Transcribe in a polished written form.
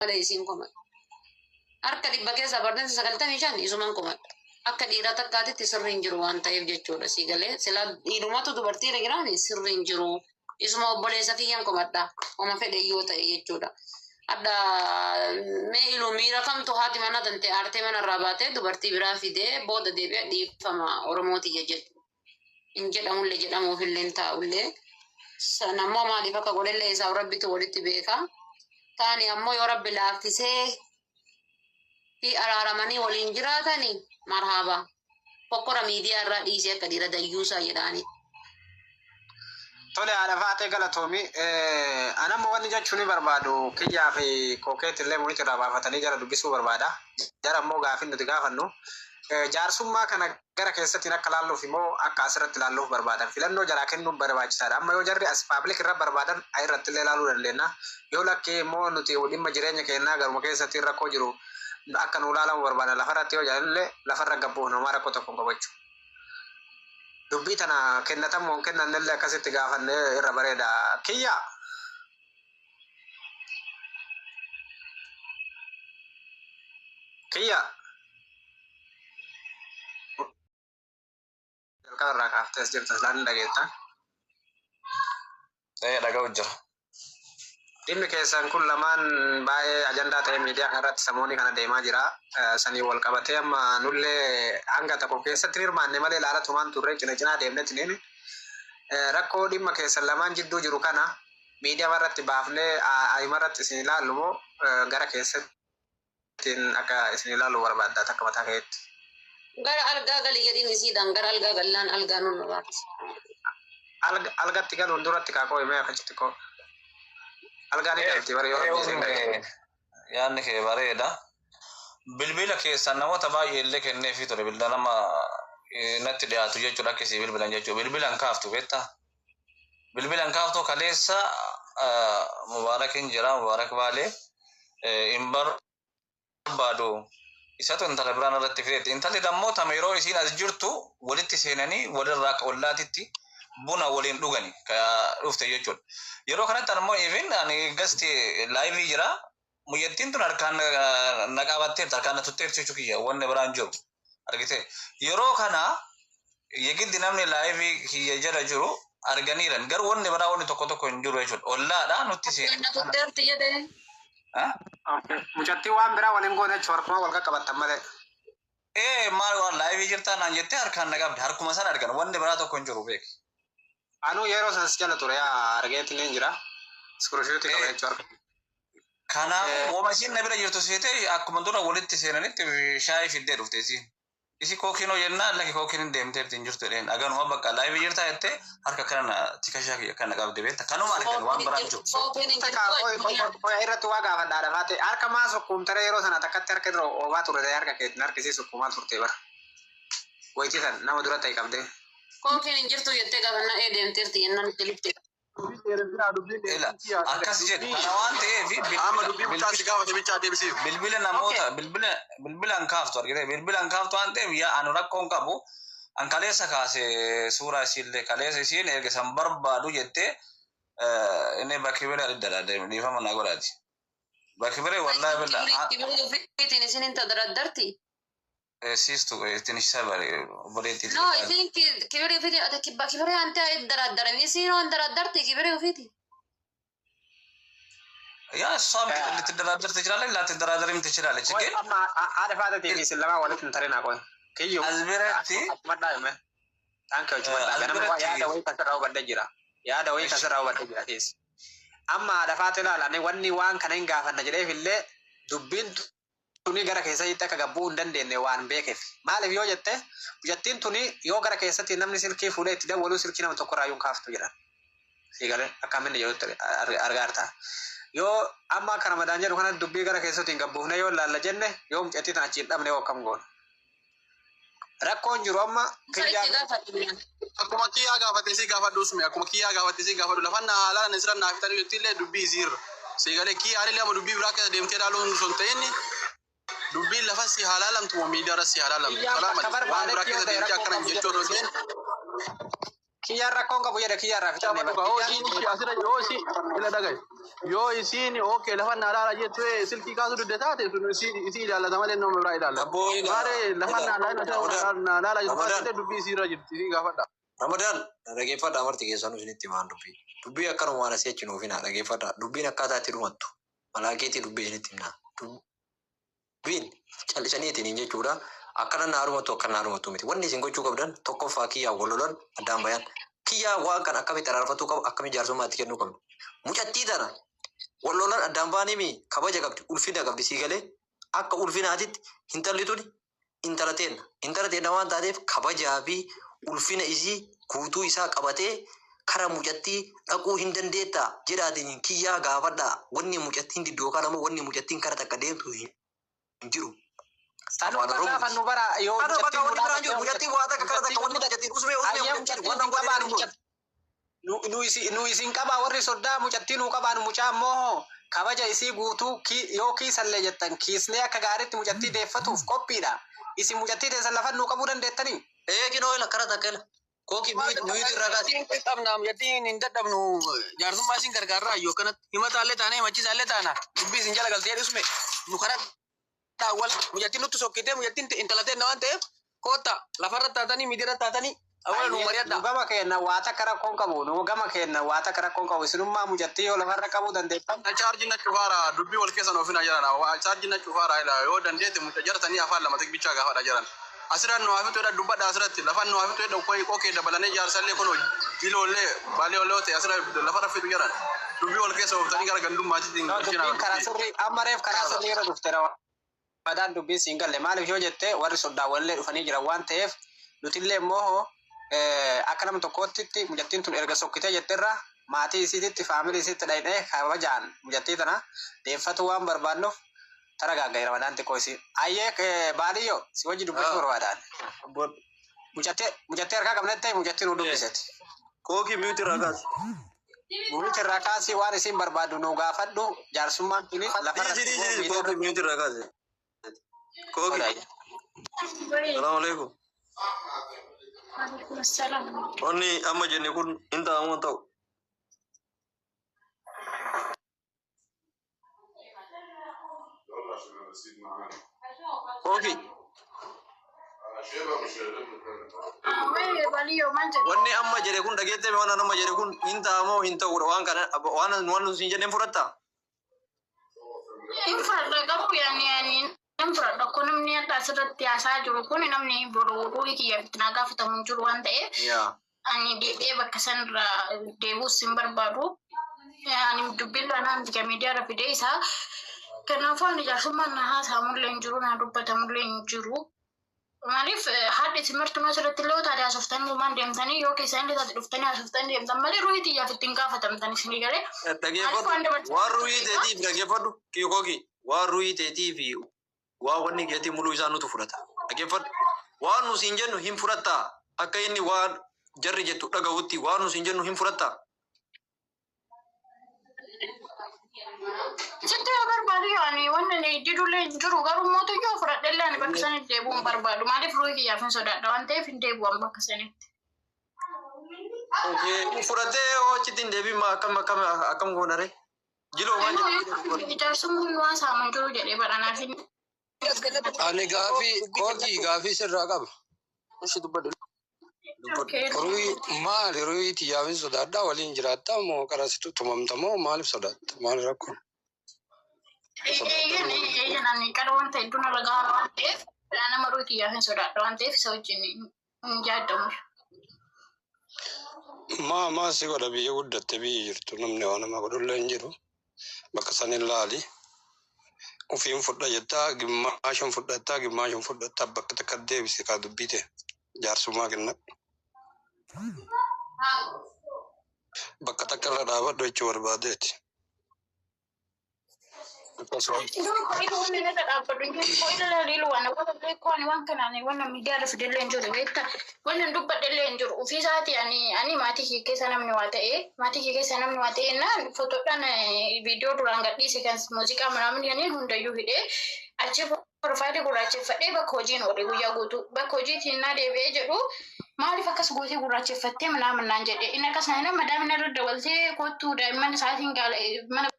Malee isiin komadha. Harka dhibba keessaa parsantii 95 isuman komadha. Akka dhiiraa takkaatitti sirri hin jiru waan ta'eef jechuudha sii galee. Silaa dhiirumatu dubartii irra jiraani sirri hin jiru. Isuma obboleessa kiyyan komadha. Homa fedhe yoo ta'e jechuudha. Hadha mee ilu miira kamtu haati manaa tante aartee mana irraa baatee dubartii biraa fidee booda deebi'a dhiifama Oromoo tiyya jedhu. Hin jedhamullee jedhamuufillee hin taa'ullee. Sana ammoo maaliif akka godhellee isaaf rabbitu walitti beeka. Taani ammoo yoo rabbi laaffisee fi araaramanii waliin jiraatani marhaaba. Fokkora miidiyaa irraa dhiisee akka dhiira dayyuusaa jedhaani. Tole haadha faaxee galatoomi. An amma wanni jechuun barbaadu kiyyaa fi kookeetti illee mu'itti irraa baafatanii jara dubbisuu barbaada. Jara immoo gaafin nuti gaafannu jaarsummaa kana gara keessattiin akka laalluuf immoo akka asirratti laalluuf barbaadan filannoo jaraa kennuun barbaachisaadha. Amma yoo jarri as public irra barbaadan irratti illee laaluu dandeenya. Yoo lakkee immoo nuti dhimma jireenya keenyaa garuma keessatti rakkoo jiru akka nuu laalamu barbaadan lafarratti yoo jedhanillee lafarra gabbuuf namaa rakkoo tokko hin qabachu. Dubbii tana kennatamoo hin kennannellee akkasitti gaafannee irra bareeda. Kiyya! Kiyya! Jalqaba irraa kaaftee as jirta silaa ni dhageetta. Ee dhaga'u jira. Dhimmi keessan kun lamaan baay'ee ajandaa ta'ee miidiyaa kanarratti samoonii kana deemaa jira. Saniin wal qabatee amma nullee hanga tokko keessatti hin hirmaanne malee ilaalatumaan turre cina cinaa deemnetiniin rakkoo dhimma keessan lamaan jidduu jiru kana miidiyaa irratti baafnee ayima irratti isin ilaallu moo gara keessatti ittiin akka isin ilaalu barbaadda takka mataa keetti. Gara algaa gali jedhiin isiidhaan gara algaa gallaan algaa nun raabsa. Algatti galuun duratti kaa qooyi mee afachitti koo. Algaa ni galti bari yoo rabbi isin gargaare. Yaadni kee bareeda. Bilbila keessan namoota baay'ee illee kenneefii ture bilbila nama natti dhiyaatu jechuudha akka isii bilbilan jechuudha. Bilbilan kaaftu beektaa? Bilbilan kaaftu kaleessa Mubaarakin jira Mubaarak Baalee hin barbaadu isatu intala biraan irratti fideetti. Intalli dammoo tama yeroo isiin as jirtu walitti seenanii walirraa akka ollaatitti buna waliin dhugani dhufte jechuudha. Yeroo kanatti ammoo even ani gasti laayivii jira. Muyyattiin tun harkaan na qabatteerti harkaan na tutteerti jechuu kiyya wanni biraan jiru. Argite yeroo kana yegiddi namni laayivii kiyya jala jiru arganiiran garuu wanni biraa wanni tokko tokko hin jiru jechuudha. Ollaadha nutti Harkaan na tutteerti jedhee. Mucattiin waan biraa waliin goone jechuudha harkuma wal qaqqabattan malee. Ee maal waan laayivii jirtaa naan jettee harkaan na qabde harkuma sana argan wanni biraa tokko hin jiru beeki. Anuu yeroo san si jala ture yaa argeetiin hin jira. Iskiriishuutii qaba jechuudha harka. Kanaafuu woma isiin na bira jirtu seetee akkuma dura walitti seenanitti shaayii fiddee dhufte isiin. Isi kookiinoo jennaan lakki kookiin hin deemteerti hin jirtu jedheen aganuma bakka laayivii jirtaa jettee harka kana na tikashaa kiyya kana qabde beekta kanuma argan waan Kookiin biraan hin jiru. jirtu. Kookiin hin Takka jirtu qoy qoy addunyaa. qoy irratti waa gaafadha lafaate harka maa sukkuumtare yeroo sana takkatti harka irra oofaa turte ta'e harka keetiin harkisii sukkuumaa turte bara. Wayitii san nama dura ta'e qabdee. Kookiin hin jirtu jettee gaafannaa ee deemteerti jennaan itti lifte. Dubbiin dheeressinaa dubbiin Ila dheeressin kiyyaa akkas jedhe dubbii kana waan ta'eef amma bilbila dubbii mucaa si bilbila gaafate bichaa deebisiif. bilbila Okay. namoota bilbila bilbilan kaaftu argite bilbilan kaaftu waan ta'eef yaa anu rakkoon qabu an kaleessa kaase suuraa isiillee kaleessa isiin erga san barbaadu jettee inni bakki bira diddadha dhiifama naa godhaati bakki bira wallaahi Isin billa kibrii kibrii ofiitiin isin hin tadaraddarti. siistu ትንሽ ሰበር obboleettii No, isin kibrii ofiitiin ati kibba kibrii ante daraddarami isin hoo hin daraddarti kibrii ofiitiin. ያ እሷም ልትደራደር ትችላለች፣ ላትደራደርም ትችላለች። Qoy ግን amma haadha faaxatii fi isin lamaan walitti hin tarinaa qoy. Kiyyu አዝቢረቲ achumadhaa hime. Thank you achumadhaa. Ganama waa yaada wayii kasirraa hubadhee jira. Yaada wayii kasirraa hubadhee jira keessa. Amma haadha faaxee ilaala ani wanni waan kana hin gaafanna jedheef illee dubbiin tuni gara keessatti akka gabbuu hin dandeenye waan beekeef. Maaliif yoo jette mucattiin tuni yoo gara keessatti namni silkii fuudhee itti dawwaluu silkii nama tokko irraa kaaftu jedhan. Siigalee akka inni jedhutti argaa jirta. Yoo amma akka Ramadaan jedhu kana dubbii gara keessatti hin gabbuufne yoo laalla jenne yoo mucattii tana achi hin dhabne yoo akkam goona. Rakkoon jiru amma Isa kiyyaa itti gaafadhu. Akkuma kiyyaa gaafate si gaafadhu usme akkuma kiyyaa gaafate si gaafadhu lafan na haalaan isirra naaf ta'anii jetti illee dubbii isiirra. Siigalee kiyyaan illee amma dubbii biraa keessa deemtee ilaaluun osoo hin ta'in dubbiin lafa si halaalamtu moo miidiyaa irra si halaalamtu. Kiyyaan Kalaa bakka malee waan biraa barbaadetti yoo keessa ta'e deemtee rakkoo akkana qabu hin jechuu jedhu. osoo hin ta'in. Kiyyaan rakkoon qabu jedhe kiyyaa irraa fixannee Yoo isiin asirra yoo isiin ila dhagaye yoo isiin okay lafa naa laala jettu silkii kaasuu didde taate sun isii ilaallata malee nama biraa ilaalla. Abboo ila. Maaree lafa naa laala naa laala jettu Ramadaan. taate dubbii isii irra jirti isii gaafadha. Ramadaan dhageeffadhaa marti keessanuu isinitti himaan dubbii. Dubbii akkanumaan asii achi nuuf hinaa dhageeffadhaa. Dubbiin akkaataa itti dhumattu. Malaakeetii dubbii isinitti himnaa. Dubbiin callisaniitiin jechuudha. Akkana naa dhumatu akkana naa dhumatu miti. Wanni isin gochuu qabdan tokkoffaa kiyyaa wal lolan addaan bayan. Kiyyaa waan kan akkamitti araarfatuu qabu akkamitti jaarsummaa itti kennuu qabdu. Mucattii tana wal lolan addaan baanii kabaja qabdi ulfina qabdi sii galee akka ulfinaatitti hintalli tuni intala teenna. Intala teenna waan taateef kabajaa fi ulfina isii guutuu isaa qabatee kara mucattii dhaquu hin dandeettaa jedhaatiin kiyyaa gaafadhaa. Wanni mucattiin diddu yookaan ammoo wanni mucattiin kara takka deemtu hin jiru. Sanuu Afaan Oromooti. gaafannu bara yoo Kana bakka mucattiin wanni biraan jiru mucattiin waa takka kara takka wanni mucattiin usmee usmee Ayyee mucattiin mucattiin waan nu qabaan godhee nu isin qabaa warri soddaa mucattii nu qabaan mucaa immoo kabaja isii guutuu yoo kiisallee jettan kiisnee akka gaariitti mucattii deeffatuuf qophiidha. Isin mucattii teessan lafan nuu qabuu dandeettanii? Eeginoo ila kara takka ila. Kooki muyuuti irraa kaasi. Qabna mucattiin hin dadhabnu jaarsummaa isin gargaarraa yoo kanatti himataallee taane himachiisaallee taana dubbii isin jala galtee dhusme nu karaa daawwal mucattiin nutti sokkitee mucattiin intala teenna waan ta'eef kootta lafarra taatanii miidiyaarra taatanii awwala nu Nu mari'adha. gama keenna waa takka rakkoon qabu nu gama keenna waa takka rakkoon qabu isinummaa mucattii yoo lafarra qabuu dandeettan. Chaarjii na cufaara dubbii wal keessan oofina jiran chaarjii na cufaara ila yoo dandeete muca jaratanii afaan lama bichaa gaafadha jiran. Asirratti nu hafitu jedha dubbadha asirratti lafan nu hafitu jedha koyi kokee dabalanii jaarsallee kun jiloollee baaleollee ta'e asirratti lafa raffitu jiran dubbii wal keessa ooftanii gara gandummaatti Dubbiin karaa sirrii amma reef karaa sirrii irra dhufte ramadaan dubbiin siin galle maaliif yoo jette warri soddaawwanillee dhufanii jiran waan ta'eef nutillee immoo akka nama tokkootti mucattiin tun erga sokkitee jetterra maatii isiititti faamilii isiitti dhaqnee kabajaan mucattii tana deeffatu waan barbaannuuf tara gaagga'i ramadaan xiqqoo isii. Ayyee baadiyyo si wajji dubbachuu barbaadaan. Mucattii harkaa qabnetti ta'e mucattii nu dubbiseti. Kooki muyuuti irraa kaasi. Muyuuti irraa kaasii waan isiin barbaaddu nu gaafadhu jaarsummaan tuni lafarra. Dhiisi dhiisi dhiisi kooki muyuuti irraa kaasi. Kooki. Salaamu alaikum. Waalaikum salaam. Wanni amma jenne kun hin ta'amu hin ta'u. Kooki. Wee baliyo maal jedhu? Wanni amma jedhe kun dhageettee waan amma jedhe kun hin ta'amoo hin ta'uudha waan kana waan waan nuti hin jenneen fudhattaa? Hin fudhadha garuu yaani yaani hin fudhadha kun namni akka asirratti haasaa jiru kun namni boru ruuhii kiyya itti naa gaafatamu hin jiru waan ta'eef Yaa. ani deebi'ee bakka sanarraa deebi'uus hin barbaadu. Ani dubbiin kanaan biyya miidiyaarra fidee isaa kanaafuu ani jaarsummaan na haasa'amullee hin jiru na dubbatamullee hin jiru. Maaliif haadhi timirtumaa asirratti illee taate haasoftanii uumaan deemtanii yoo keessan illee taate dhuftanii haasoftanii deemtan malee ruuhii xiyyaaf ittiin gaafatamtan isinii galee. Dhageeffadhu waan ruuhii teetiif dhageeffadhu kooki waan ruuhii teetii fi waan wanni keetii muluu isaa nutu fudhata. Dhageeffadhu waan nu siin jennu hin fudhattaa akka inni waan jarri jettu dhagahutti waan nu siin jennu hin fudhattaa. Sitti yoo barbaadu yoo ani wanni ani didullee hin jiru garuu mootu yoo fudhadhellee ani bakka sanitti deebi'uu hin barbaadu. Maaliif ruuhii kiyyaaf hin sodaadha waan ta'eef hin deebi'u ani bakka sanitti. Fudhattee yoo achitti hin deebiin akkam akkam akkam goonare? Jiloo maal jedhu? Jaarsummaan waan saamu hin jiru jedhee badhanaaf hin Ani gaafii kookii gaafii sirraa qaba. Ruuhii maali ruuhii xiyyaaf hin sodaadhaa waliin jiraattaa moo qarasitu tumamta moo maaliif sodaatta maal rakkoon? Eeyyan eeyyan ani qara wanta hedduun irra gahaa waan ta'eef nama ruuhii kiyyaaf hin sodaadha waan ta'eef isa wajjin hin yaadamu. Maa maa si godha biyya guddatte biyya jirtu namni waan nama godhullee hin jiru bakka san hin laali. Ufiin fudha jettaa gimmaashin fudhattaa gimmaashin fudhattaa bakka takka deebise kaa dubbii ta'e jaarsummaa kenna. Bakka takka irra dhaabadhu jechuu barbaadeeti. Akkasuma. Waan kanaan waan miidiyaa fidellee hin jiru beektaa waan dubbadhellee hin jiru ofii isaati ani ani maatii kee keessa namni waa ta'e maatii kee keessa namni waa ta'e naan fotoodhaan viidiyoo duraan gadhiise kan muuziqaa manaamin kanneen hundayyuu hidhee achi Profaayilii gurraacheffadhee bakka hojiin oole guyyaa guutuu. Bakka hojiitiin naa deebi'ee jedhu, maaliif akkas gootee gurraacheffattee minaa minnaan jedhe. Inni akkas naan madaamina irra dabaltee kottuu daa'imman isaatiin gaala mana